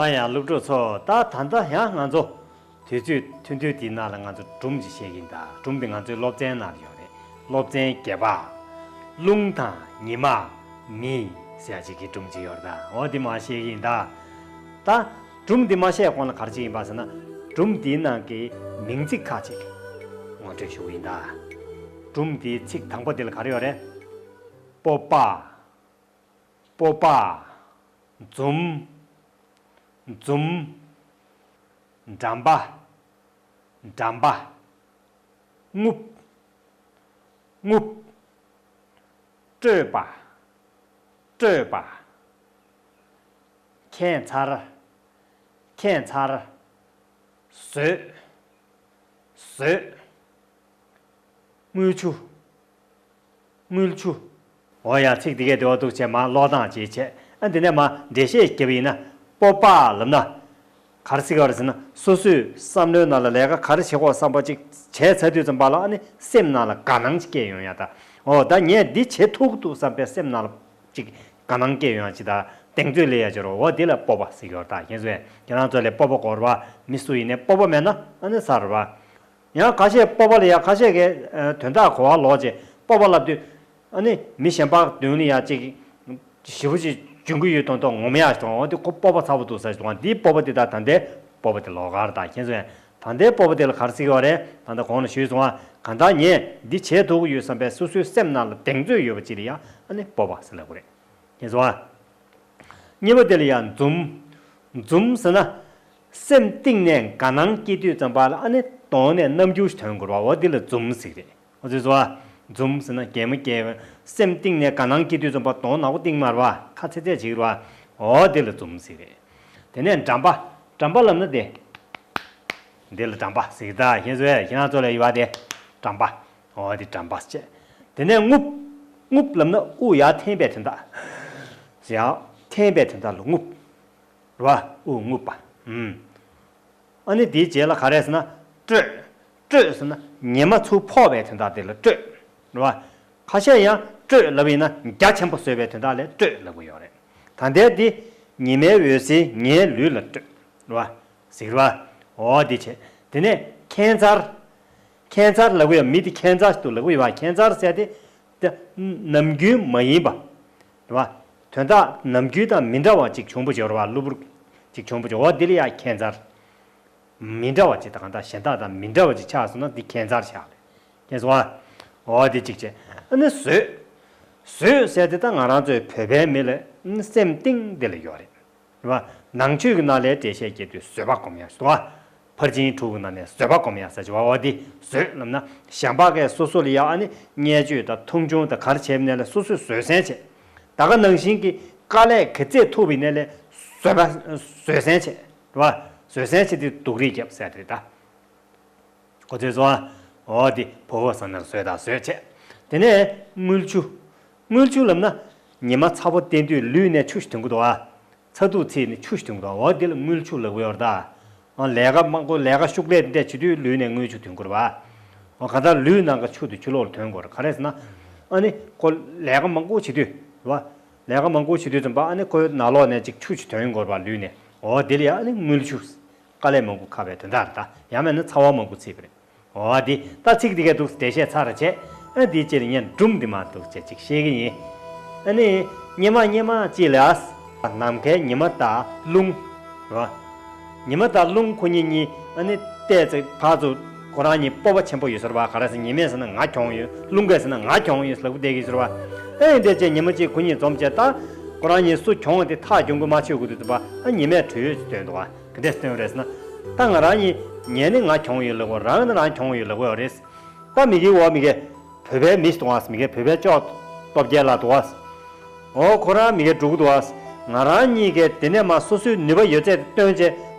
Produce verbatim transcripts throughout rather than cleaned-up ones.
ཨ་ཡང་སློབ་ཕྲུག་ཚོ། ད་ད་ལྟ་ཡང་ང་ཚོ་དུས་ཚོད་ཐུང་ཐུང་དེའི་ནང་ལ་ང་ཚོ་སྒྲུང་ཅིག་བཤད་ཀྱི་ཡིན། ད་སྒྲུང་དེ་ང་ཚོའི་སློབ་ཚན་ནང་ལ་ཡོད་རེད། སློབ་ཚན་བརྒྱད་པ། རླུང་དང་ཉི་མ། མི་ཟེར་ཡ་ཅིག་གི་སྒྲུང་ཅིག་ཡོད་རེད། ད་འོ་དེ་མར་བཤད་ཀྱི་ཡིན། ད་ད་སྒྲུང་དེ་མ་བཤད་གོང་ལ་ག་རེ་ཅིག་ཡིན་པ་ཟེར་ན། སྒྲུང་དེའི་ནང་གི་མིང་ཚིག་ཁ་ཅིག་ངོ་སྤྲོད་ཞུ་གི་ཡིན། ད་སྒྲུང་དེའི་ཚིག་དང་པོ་དེ་ལ་ག་རེ་ཡོད་རེད། སྤོབས་པ། སྤོབས་པ། འཛུམ། འཛུམ། འགྲམ་པ། འགྲམ་པ། རྔུབ། རྔུབ། སྤྲོས་པ། སྤྲོས་པ། ཁྱད་མཚར། ཁྱད་མཚར། བཟོད། བཟོད། རྔུལ་ཆུ། རྔུལ་ཆུ། འོ་ཡ། ཚིག་འདི་གས་བདེ་བ་འདུག་བྱས་མར་ཀློག་སྟངས་ཅིག་བྱས། ཨ་འདི་ནས་མར་འགྲེལ་བཤད་བརྒྱབ་པ་ཡིན་ན། སྤོབས་པ་ལབ་ན་ག་རེ་ཟེར་གྱི་ཡོད་རེད་ཟེར་ན། སོ་སོའི་བསམ་བློའི་ནང་ལ་ལས་ཀ་ག་རེ་བྱེད་དགོས་བསམ་པ་ཅིག་བྱས་ཚར་དུས་ཙམ་པ་ལ། ཨ་ནི་སེམས་ནང་ལ་དགའ་སྣང་ཅིག་སྐྱེ་ཡོང་ཡ། ད་འོ་ད་ངས་འདི་བྱེད་ཐུབ་ཀྱི་འདུག་བསམ་པའི་སེམས་ནང་ལ་ཅིག་དགའ་སྣང་སྐྱེ་ཡོང་ཡ་ཅིག་དང་གདེང་ཚོད་སླེབས་ཡ་ཅིག་ཡོད་རེད། འོ་འདི་ལ་སྤོབས་པ་ཟེར་གྱི་ཡོད་རེད། ད་ཁྱེད་ཚོས་ཁྱེད་རང་ཚོ་ལ་སྤོབས་པ་དགོས་རེད་པ། མི་སུ་ཡིན་ནའི་སྤོབས་པ་མེད་ན་ཨ་ནི་ཚར་རེད་པ། ཡང་ཁ་ཤས་སྤོབས་པ་ལ་ཡང་ཁ་ཤས་ཀྱིས་ཨ་དོན་དག་གོ་བ་ལོག་བྱས་སྤོབས་པ་ལབ་དུས། ཨ་ནི་མི་གཞན་པ་མདུན་ལ་ཡང་ཅིག་ཞེ་པོ་ཅིག་འཇོན་གྱི་ཡོད་མདོག་མདོག་ངོམ་ཡག་ཅིག་འདུག་འོ་དེ་ཁོ་སྤོབས་པ་ཚ་པོ་འདུག་ཟེར་ཅིག་འདུག་འདིའི་སྤོབས་པ་དེ་དང་ད་ལྟའི་སྤོབས་པ་དེ་ལོགས་ཀ་རེད། ད་ཁྱེད་ཚོས་ད་ལྟའི་སྤོབས་པ་དེ་ལ་ག་རེ་ཟེར་གྱི་ཡོད་རེད། ད་ལྟ་གོང་ལ་ཞུས་སོང་བ། གང་ལྟར་ངས་འདི་བྱེད་ཐུབ་ཀྱི་ཡོད་བསམ་པའི་སོ་སོའི་སེམས་ནང་ལ་གདེང་ཚོད་ཡོད་པ་ཅིག་ལ་ཡང་ཨ་ནི་སྤོབས་པ་ཟེར་ལབ་དགོས་རེད། ཁྱེད་ཚོ་ཨ། གཉིས་པ་དེ་ལ་ཡང་འཛུམ། འཛུམ་ཟེར་ན། སེམས་གཏིང་ནས་དགའ་སྣང་སྐྱེ་དུས་ཙམ་པ་ལ་ཨ་ནི་གདོང་ནས་རྣམ་འགྱུར་ཐོན་དགོས་པ། འོ་འདི་ལ་འཛུམ་ཟེར་གྱི་རེད། འོ་ཚོད་ཚོ་ཨ། འཛུམ་ཟེར་ན་གད་མོ་བགད། སེམས་གཏིང་ནས་དགའ་སྣང་སྐྱེ་དུས་ཙམ་པ་གདོང་ནག་པོ་གཏིང་དམར་བ་ཁ་ཚེ་ཚེ་བྱེད་ཀྱི་རེད་པ། འོ་འདི་ལ་འཛུམ་ཟེར་གྱི་རེད། དེ་ནས་འགྲམ་པ། འགྲམ་པ་ལབ་ན་དེ། འདི་ལ་འགྲམ་པ་ཟེར་གྱི། ད་ཁྱེད་ཚོས་ཁྱེད་རང་ཚོ་ལ་ཡོད་པ་དེ་འགྲམ་པ། འོ་དེ་འགྲམ་པ་བྱས། དེ་ནས་རྔུབ། རྔུབ་ལབ་ན་དབུགས་ཡར་འཐེན་པའི་དོན་དག་ཡར་འཐེན་པའི་དོན་དག་ལ་རྔུབ། རེད་པ། དབུགས་རྔུབ་པ། ཨུམ། ཨ་ནི་དེའི་རྗེས་ལ་ག་རེ་ཟེར་ན། སྤྲོས། སྤྲོས་ཟེར་ན་ཉི་མ་ཚུར་ཕོག་པའི་དོན་དག་དེ་ལ་སྤྲོས། རེད་པ། ཁ་ཤས་ཡང་སྤྲོས་ལབ་ཡིན་ན་རྒྱ་ཆེན་པོ་བཟོས་པའི་དོན་དག་ལ་སྤྲོས་ལབ་ཀྱི་ཡོད་རེད། ད་ལྟའི་འདི་ཉི་མའི་འོད་ཟེར་ངའི་ལུས་ལ་སྤྲོས། རེད་པ། ཟེར་གྱི་རེད་པ། འོ་འདི་བྱས། དེ་ནས་ཁྱད་མཚར། ཁྱད་མཚར་ལབ་ཀྱི་ཡོད། མི་དེ་ཁྱད་མཚར་ཞིག་འདུག་ལབ་ཀྱི་ཡོད་པ། ཁྱད་མཚར་ཟེར་དེ། དེ་ནམ་རྒྱུན་མ་ཡིན་པ། རེད་པ། དོན་དག་ནམ་རྒྱུན་དང་མི་འདྲ་བ་ཅིག་བྱུང་པ་ཅིག་ཡོད་རེད་པ། གློ་བུར་ཅིག་བྱུང་པ་ཅིག་འོ་འདི་ལ་ཡང་ཁྱད་མཚར། མི་འདྲ་བ་ཅིག་དང་གང་ལྟར་གཞན་དག་དང་མི་འདྲ་བ་ཅིག་ཆགས་སོང་ན་འདི་ཁྱད་མཚར་ཆགས་རེད། ཁྱེད་ཚོ་ཨ། འོ་འདི་གཅིག་བྱས། ཨ་ནི་བཟོད། བཟོད་ཟེར་དེ་ད་ང་རང་ཚོའི་བོད་པའི་མི་ལ་སེམས་གཏིང་འདི་ལ་ཡོད་རེད། རེད་པ། ནང་ཆོས་ཀྱི་ནང་ལའི་འགྲེལ་བཤད་རྒྱག་དུས་བཟོད་པ་སྒོམ་ཡག་ཞིག་འདུག་པ། ཕར་ཕྱིན་དྲུག་གི་ནང་ནས་བཟོད་པ་སྒོམ་ཡག་ཟེར་གྱི་ཡོད་པ། འོ་འདི་བཟོད་ལབ་ན་གཞན་པ་གིས་སོ་སོ་ལ་ཡང་ཨ་ནི་བརྙས་བཅོས་དང་མཐོང་ཆུང་དང་ག་རེ་བྱས་པ་ཡིན་ནའི་སོ་སོས་བཟོད་བསྲན་བྱས། ད་ག་ནང་བཞིན་གྱི་དཀའ་ལས་ག་ཚད་ཐུག་པ་ཡིན་ནའི་བཟོད་པ། བཟོད་བསྲན་བྱས། རེད་པ། བཟོད་བསྲན་བྱས་ཏེ་སྡུག་རུས་བརྒྱབ་ཟེར་དེ་རེད་ད། གོ་ཐོས་སོང་ཨ། འོ་དེ་བོ་བོ་ཟེར་ན་བཟོད་དང་བཟོད་བྱས། དེ་ནས་རྔུལ་ཆུ། རྔུལ་ཆུ་ལབ་ན་ཉི་མ་ཚ་པོ་བསྟན་དུས་ལུས་ནས་ཆུ་ཞིག་ཐོན་གྱི་འདུག་པ། ཚ་གདུག་ཚིག་ནས་ཆུ་ཞིག་ཐོན་གྱི་འདུག་པ། འོ་དེ་ལ་རྔུལ་ཆུ་ལབ་ཀྱི་ཡོད་རེད་ད། ཨ་ལས་ཀ་མང་པོ་ལས་ཀ་ཤུགས་ལས་འདི་འདྲ་བྱེད་དུས་ལུས་ནས་རྔུལ་ཆུ་ཐོན་གྱི་རེད་པ། འོ་གང་ལྟར་ལུས་ནང་གི་ཆུ་དེ་ཕྱི་ལོགས་ལ་ཐོན་དགོས་རེད། ག་རེ་ཟེར་ན། ཨ་ནི་ཁོ་ལས་ཀ་མང་པོ་བྱེད་དུས་རེད་པ། ལས་ཀ་མང་པོ་བྱེད་དུས་ཙམ་པ་ཨ་ནི་ཁོའི་ནང་ལོགས་ནས་ཅིག་ཆུ་ཞིག་ཐོན་དགོས་རེད་པ་ལུས་ནས། འོ་དེ་ལ་ཡང་ཨ་ནི་རྔུལ་ཆུ། དཀའ་ལས་མང་པོ་ཁག་པའི་དོན་དག་རེད་ད། ཡང་མིན་ན་ཚ་བ་མང་པོ་ཚིག་པ་རེད། འོ་དེ་ད་ཚིག་འདི་གས་འདུག་འགྲེལ་བཤད་ཚར་བྱས། ཨ་འདིའི་རྗེས་ལ་ངས་སྒྲུང་འདི་མར་འདུག་བྱས་ཅིག་བཤད་ཀྱི་ཡིན། ཨ་ནི་སྙེ་མ་སྙེ་མ་ཅིག་ལ། ནམ་མཁའི་ཉི་མ་དང་རླུང་། རེད་པ། ཉི་མ་དང་རླུང་ཁོ་གཉིས་གཉིས་ཨ་ནི་བལྟས་ཚེ་ཕར་ཚུར་ཁོ་རང་གཉིས་སྤོབས་པ་ཆེན་པོ་ཡོད་ས་རེད་པ། ག་རེ་ཟེར་ན་ཉི་མས་ཟེར་ན་ང་གྱོང་ཡོད། རླུང་གིས་ཟེར་ན་ང་གྱོང་ཡོད་ལབ་བསྡད་ཀྱི་ཟེར་བ། ཨེ་འདི་བྱས་ཉི་མ་གཅིག་ཁོ་གཉིས་འཛོམས་བྱས། ད་ཁོ་རང་གཉིས་སུ་གྱོང་དེ་ཐག་གྱོང་གི་མ་ཆོད་གི་འདུག་ཟེར་བ། ཨ་ཉི་མས་གྲོས་ཡོད་ཅིག་བཏོན་འདུག་པ། ག་འདྲས་བཏོན་རེད་ཟེར་ན། ད་ང་རང་གཉིས་ངས་ནི་ང་གྱོང་ཡོད་ལབ་གོ། རང་ནི་རང་གྱོང་ཡོད་ལབ་གོ་རེད། ད་མི་གི་འོ་མི་གི་བོད་པའི་མི་ཞིག་འདུག་པ། མི་གི་བོད་པའི་ཅོག་སྟོབས་རྒྱལ་ལགས་འདུག་པ། འོ་ཁོ་རང་མི་གི་འགྲོ་གི་འདུག་པ། ང་རང་གཉིས་ཀས་དེ་ནས་མར་སོ་སོའི་ནུས་པ་ཡོད་ཚད་བཏོན་བྱས་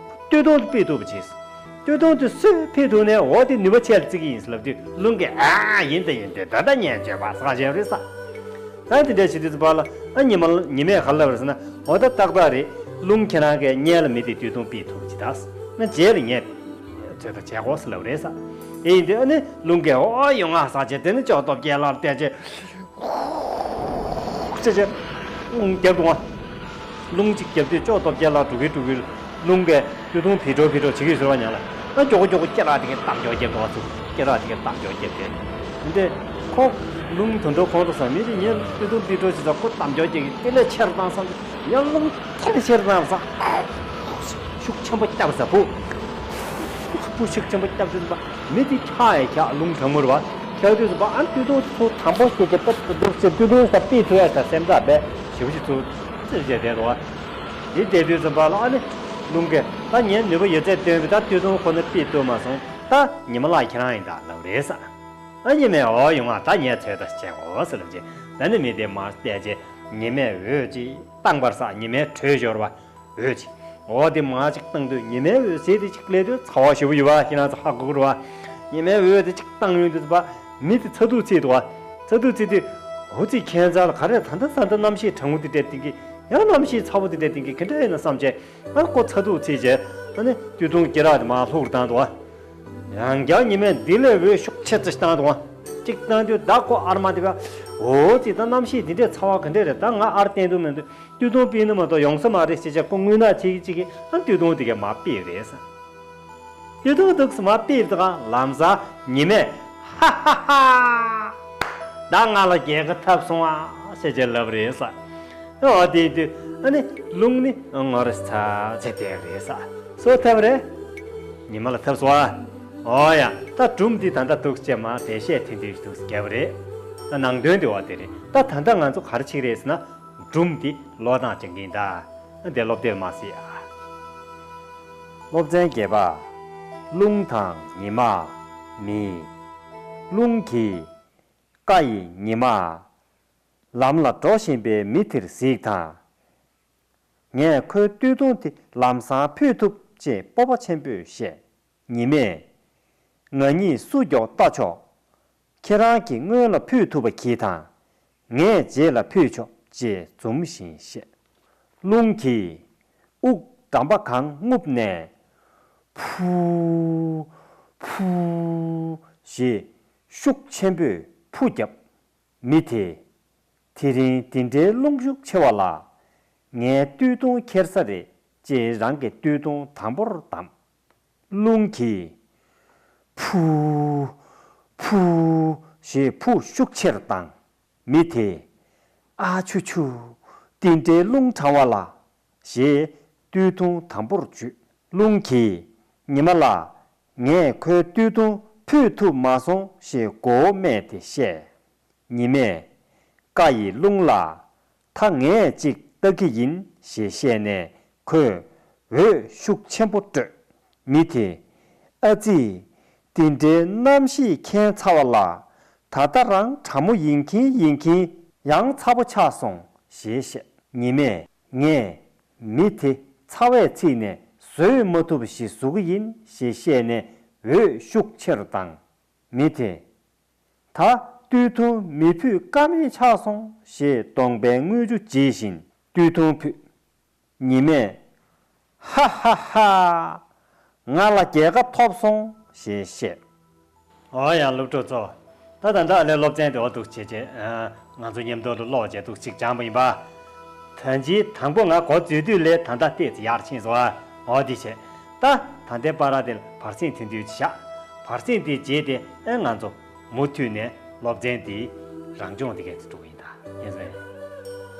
སྟོད་ཐུང་དུ་ཕུད་ཐུབ་པ་བྱས། སྟོད་ཐུང་དུ་སུས་ཕུད་ཐུབ་ནའི་འོ་དེ་ནུས་པ་ཆེ་ལ་བརྩི་གི་ཡིན་ཟེར་ལབ་དུས་རླུང་གིས་ཨ་ཡིན་ད་ཡིན་དུས་ད་ལྟ་ཉན་བྱས་པ་ཟེར་བྱས་རེད་ས། ད་དེ་འདྲ་བྱེད་དུས་ཙམ་པ་ལ་ཨ་ཉི་མ་ཉི་མས་ག་རེ་ལབ་རེད་ཟེར་ན། འོ་ད་ཏག་ཏག་རེད། རླུང་ཁྱེད་རང་གིས་སྔོན་ལ་མི་དེ་སྟོད་ཐུང་ཕུད་ཐུབ་པ་བྱས་ད། ང་རྗེས་ལ་ངས་ཚོད་ལྟ་བྱེད་དགོས་ཟེར་ལབ་རེད་ས། དེ་ཡིན་དུས་ཨ་ནི་རླུང་གིས་འོ་ཡོང་ང་ཟེར་བྱས། དེ་ནི་ཅོག་སྟོབས་རྒྱལ་ལགས་བལྟས་བྱས། ཧུ་ཅེ་ཅེ། རླུང་རྒྱབ་འདུག་པ། རླུང་གཅིག་རྒྱབ་དུས་ཅོག་སྟོབས་རྒྱལ་ལགས་འགྲོ་གི་འགྲོ་གི། རླུང་གིས་སྟོད་ཐུང་ཕི་འགྲོ་ཕི་འགྲོ་བྱེད་ཀྱི་ཡོད་ཟེར་བ་ཉག་ལ། ཨ་མགྱོགས་པོ་མགྱོགས་པོ་སྐེ་རགས་དེ་གས་བཏབ་མགྱོགས་རྒྱབ་འགྲོ་བ་ཚུགས། སྐེ་རགས་དེ་གས་བཏབ་མགྱོགས་རྒྱབ་རྒྱབ། འདི་ཁོ་རླུང་དུད་འགྲོ་ཁོང་ཁྲོ་ཟ་མི་དེ་ངས་སྟོད་ཐུང་ཕི་འགྲོ་བྱེད་ས་ཁོ་བཏབ་མགྱོགས་རྒྱབ་ཀྱི་དེ་ལས་ཆེར་བཏང་བསམ། ཡང་རླུང་དེ་ལས་ཆེར་བཏང་བསམ། ཤུགས་ཆེན་པོ་བརྒྱབ་ས་བུ། བུ་ཤུགས་ཆེན་པོ་བརྒྱབ་དུས་པ་མི་དེ་འཁྱག་ཡ་འཁྱག་རླུང་གྲང་མོ་རེད་བ། འཁྱག་དུས་པ་ཨ་སྟོད་ཐུང་ཚོ་དང་པོ་སྐེ་རྒྱབ་པ་འདུག་ཟེར་སྟོད་ཐུང་ས་པི་ཐུ་ཡ་ས་སེམས་ཐག་པས་ཞེ་པོ་ཞིག་ཚུར་ཙིར་བྱས་བསྡད་འདུག་བ། དེ་བསྡད་དུས་ཙམ་པ་ལ་ཨ་ནི་རླུང་གིས་ད་ངས་ནུས་པ་ཡོད་ཚད་བཏོན་པས་ད་སྟོད་ཐུང་ཁོ་ན་པི་གཏོར་མ་སོང་། ད་ཉི་མ་ལགས་ཁྱེད་རང་ཡིན་ད་ལབ་རེད་ས། ཨ་ཉི་མས་འོ་ཡོང་ང་ད་ངས་ཚོད་ལྟ་བྱེད་འོ་ཟེར་ལབ་རྗེས་ད་ནི་མི་དེ་མར་བལྟས་རྗེས་ཉི་མས་འོད་ཅིག་བཏང་བར་ས་ཉི་མའི་དྲོད་ཤོར་བ། འོད་ཅིག་འོ་དེ་མར་ཅིག་བཏང་དུས་ཉི་མའི་འོད་ཟེར་དེ་ཅིག་སླེབས་དུས་ཚ་བ་ཞེ་པོ་ཡོད་བ་ཁྱེད་རང་ཚོ་ཧ་གོ་གི་རེད་བ། ཉི་མའི་འོད་དེ་ཅིག་བཏང་ཡོང་དུས་ཙམ་པ་མི་དེ་ཚ་གདུག་ཚིག་འདུག་བ། ཚ་གདུག་ཚིག་དུས་འོ་ཙི་ཁྱད་མཚར་ལ་ག་རེ་ད་ལྟ་ད་ལྟ་གནམ་གཤིས་གྲང་མོ་དེ་འདྲ་བསྟན་གི་ཡང་གནམ་གཤིས་ཚ་བོ་དེ་འདྲ་བསྟན་གི་ག་འདྲ་ཡིན་ན་བསམ་བྱས། ཨ་ཁོ་ཚ་གདུག་ཚིག་བྱས་ཨ་ནི་སྟོད་ཐུང་སྐེ་རགས་དེ་མར་ལྷུག་བཏང་འདུག་བ། ཡང་བསྐྱར་ཉི་མས་འདི་ལས་འོད་ཤུགས་ཆེ་ཙི་ཞིག་བཏང་འདུག་བ། གཅིག་བཏང་དུས་ད་ཁོ་ཨར་མ་དེ་བས་འོ་ཙི་ད་གནམ་གཤིས་འདི་འདྲའི་ཚ་བ་ག་འདྲ་རེད། ད་ང་ཨར་བསྟན་དུ་མི་འདུག་སྟོད་ཐུང་པིན་ནི་མ་གཏོགས་ཡོང་ས་མ་རེད་ཟེར་བྱས་ཁོ་དངུལ་ནག་ཚིག་གཅིག་གིས་ཨ་སྟོད་ཐུང་དེ་གས་མར་ཕུད་རེད་ས། སྟོད་ཐུང་འདུག་སེ་མར་ཕུད་དུས་ལམ་སང་ཉི་མས་ཧ་ཧ་ཧ། ད་ང་ལ་རྒྱལ་ཁ་ཐོབ་སོང་ཨ་ཟེར་བྱས་ལབ་རེད་ས། འོ་དེ་དུས་ཨ་ནི་རླུང་ནི་ངོ་རེ་ཚ་ཚེ་དེ་རེད་ས། སོ་ཐབས་རེད། ཉི་མ་ལ་ཐབས་སོ་ཨ། འོ་ཡ་ད་སྒྲུང་འདི་ད་ལྟ་འདུག་སེ་མར་བེད་སྤྱད་ཐེངས་དུས་འདུག་སེ་བརྒྱབ་པ་རེད། ད་ནང་དོན་དེ་འོ་དེ་རེད། ད་ད་ལྟ་ང་ཚོ་ག་རེ་བྱེད་ཀྱི་རེད་ཟེར་ན། སྒྲུང་འདི་ཀློག་སྟངས་སྦྱང་གི་ཡིན་ད། འདི་སློབ་དེབ་མར་གཟིགས་ཨ། སློབ་ཚན་བརྒྱད་པ། རླུང་དང་ཉི་མ། མི། རླུང་གིས་ཀ་ཡི་ཉི་མ། ལམ་ལ་འགྲོ་བཞིན་པའི་མི་དེར་གཟིགས་དང་། ངས་ཁོའི་སྟོད་ཐུང་དེ་ལམ་སང་ཕུད་ཐུབ་ཅེས་སྤོབས་པ་ཆེན་པོས་བཤད། ཉི་མས། ང་གཉིས་སུ་མགྱོགས་ལྟ་ཆོག་ཁྱེད་རང་གིས་སྔོན་ལ་ཕུད་ཐུབ་པ་གྱིས་དང་། ངས་རྗེས་ལ་ཕུད་ཆོག་ཅེས་འཛུམ་བཞིན་བཤད། རླུང་གིས་དབུགས་འགྲམ་པ་གང་རྔུབ་ནས། ཕུ། ཕུ། ཞེས་ཤུགས་ཆེན་པོས་ཕུ་བརྒྱབ། མི་དེས། དེ་རིང་འདི་འདྲའི་རླུང་ཤུགས་ཆེ་བ་ལ། ངའི་སྟོད་ཐུང་འཁྱེར་ས་རེད་ཅེས་རང་གི་སྟོད་ཐུང་དམ་པོར་བསྡམས། རླུང་གིས། ཕུ། ཕུ། ཞེས་ཕུ་ཤུགས་ཆེར་བཏང་། མི་དེས། ཨ་ཆུ་ཆུ། འདི་འདྲའི་རླུང་གྲང་བ་ལ། ཞེས་སྟོད་ཐུང་དམ་པོར་འཇུས། རླུང་གིས། ཉི་མ་ལགས། ངས་ཁོའི་སྟོད་ཐུང་ཕུད་ཐུབ་མ་སོང་ཞེས་མགོ་བོ་སྨད་དེ་བཤད། ཉི་མས། ཀ་ཡི་རླུང་ལགས། ད་ངས་ཅིག་ལྟ་གི་ཡིན་ཞེས་བཤད་ནས་ཁོས་འོད་ཤུགས་ཆེན་པོ་དཀྲོལ། མི་དེས། ཨ་ཙི། འདི་འདྲའི་གནམ་གཤིས་ཁྱད་མཚར་བ་ལ། ད་ལྟ་རང་གྲང་མོ་ཡིན་གྱིན་ཡིན་གྱིན་ཡང་ཚ་པོ་ཆགས་སོང་ཞེས་བཤད། ཉི་མས། ངས་མི་དེ་ཚ་བས་ཚིག་ནས་བཟོད་མ་ཐུབ་པ་ཞིག་བཟོ་གི་ཡིན་ཞེས་བཤད་ནས་འོད་ཤུགས་ཆེ་རུ་བཏང་། མི་དེས། ད་སྟོད་ཐུང་མི་ཕུད་ཀ་མེད་ཆགས་སོང་ཞེས་གདོང་པའི་རྔུལ་ཆུ་འབྱིད་བཞིན་སྟོད་ཐུང་ཕུད། ཉི་མས། ཧ་ཧ་ཧ། ང་ལ་རྒྱལ་ཁ་ཐོབ་སོང་ཞེས་བཤད། འོ་ཡ་སློབ་ཕྲུག་ཚོ། ད་ད་ལྟ་ཨ་ལས་སློབ་ཚན་དེ་འོ་འདུག་བྱས་རྗེས། ང་ཚོ་མཉམ་དུ་ལ་ཀློག་བྱས་འདུག་ཅིག་སྦྱངས་པ་ཡིན་པ། ད་ཅི་དང་པོ་ང་འགོ་འཛུལ་དུས་ལས་ད་ལྟ་ཏོག་ཙམ་ཡར་ཕྱིན་སོང་ཨ། འོ་དེ་བྱས། ད་ད་ལྟའི་བར་དེ་ལ་བར་གསེང་ཐུང་ཐུང་ཅིག་བཞག་བར་གསེང་དེ་རྗེས་དེ་ཨེ་ང་ཚོ་མུ་མཐུད་ནས་སློབ་ཚན་དེ་རང་སྦྱོང་དེ་གས་དེ་འགྲོ་གི་ཡིན་ད། ཡིན་ཟེར།